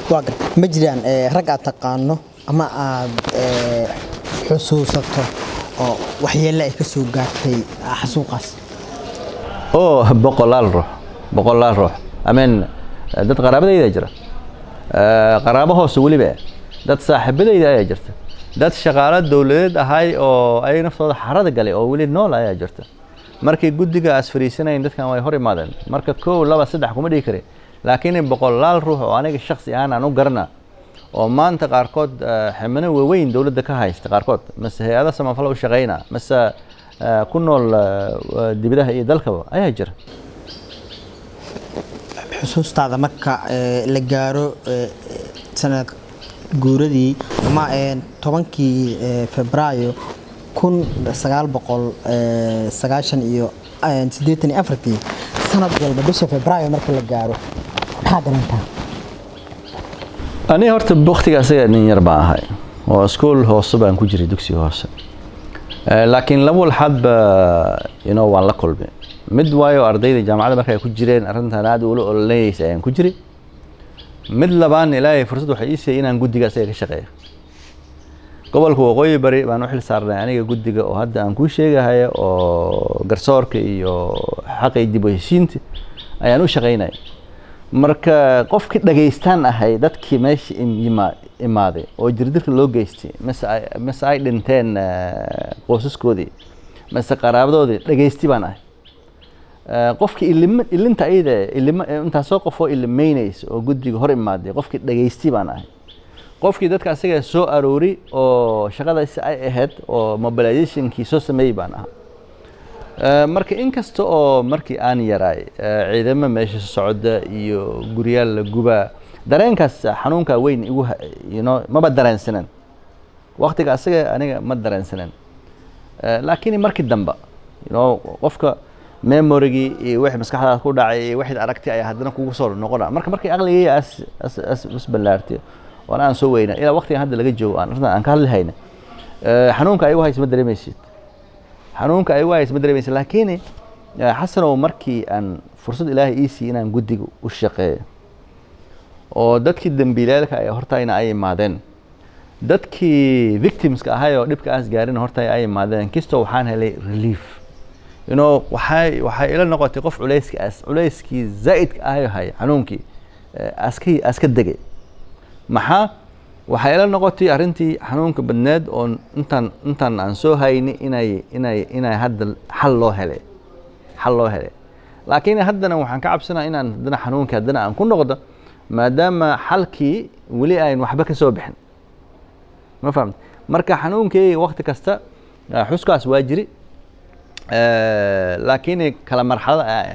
Waa gar. Ma jiraan rag aad taqaano ama aad xusuusato oo waxyeelle ay ka soo gaartay xasuuqaas? Oo boqolaal ruux, boqolaal ruux. I mean, dad qaraabadayda jira, qaraabo hoose weliba, dad saaxiibadayda ayaa jirta, dad shaqaalo dowladeed ahay oo ay naftooda xarada galay oo weli nool ayaa jirta. Markii guddiga aas fariisanayn, dadkan way hor imaadeen. Marka kow, laba, saddex kuma dhihi karin, laakiin boqolaal ruux oo aniga shaksi ahaan aan u garana oo maanta qaarkood xubno waaweyn dowladda ka haysta, qaarkood mase hay-ada samafal u shaqeyna, mase ku nool dibadaha iyo dalkaba ayaa jira. Xusuustaada marka la gaaro sanad guuradii ama 10-kii Febraayo 1990 iyo 84-tii, sanad walba bisha Febraayo marka la gaaro, maxaa dareemtaa? Ani horta waktiga asaga nin yar baan ahay oo iskuul hoose baan ku jiray, dugsiga hoose. Laakiin laba walxaadba waan la kulmay. Mid waayo ardayda jaamacadda markay ku jireen arrintan aad ula ololeynaysa ayaan ku jiray. Mid labaan, Ilaahay fursad waxay ii siiyey inaan guddiga asaga ka shaqeeyo. Gobolka Waqooyi Bari baan u xil saarnay aniga guddiga oo hadda aan kuu sheegahayo oo garsoorka iyo xaqa iyo dib u heshiinta ayaan u shaqeynaya. Marka qofkii dhageystaan ahay dadkii meesha imaaday oo jirdirka loo geystay, mase ay dhinteen qoysaskoodii mase qaraabadoodii, dhageysti baan ahay. Qofkii ilima ilinta ayada ilima intaasoo qof oo ilimeynaysa oo guddiga hor imaaday, qofkii dhageysti baan ahay. Qofkii dadka asaga soo aroori oo shaqadaasi ay ahayd oo mobilizationkii soo sameeyey baan ahaa. Marka inkasta oo markii aan yaraay ciidamo meesha socda iyo guryaal la gubaa, dareenkaas xanuunka weyn igu maba dareensanen waqtiga asaga, aniga ma dareensanen. Laakiin markii dambe qofka memorygii iyo wixii maskaxdaada ku dhacay iyo wixii aragtay ayaa haddana kugu soo noqona. Marka markii aqligii as ballaartay oon aan soo weynaa ilaa waqtigan hadda laga joogo aan arrintan aan ka hadli hayna, xanuunka ayagu haysa ma dareemaysid, xanuunka ayagu haysa ma dareemaysid. Laakiin Xasanow, markii aan fursad Ilaahay ii siiyey inaan guddiga u shaqeeyo oo dadkii dembiilayaalka ay hortayna ay imaadeen, dadkii victimska ahay oo dhibka aas gaarin hortay ay imaadeen, kistoo waxaan helay relief. Waxay ila noqotay qof culayska as culayskii zaa'idka ahay hay xanuunkii aska degay. Maxaa waxay ila noqotay arrintii xanuunka badneed oo intaan aan soo hayni inay hadda xal loo helay, xal loo helay. Laakiin haddana waxaan ka cabsanaa inaan haddana xanuunkii haddana aan ku noqdo, maadaama xalkii weli ayn waxba ka soo bixin. Ma fahamta? Marka xanuunkii waqti kasta xuskaas waa jiri, laakiin kala marxalad.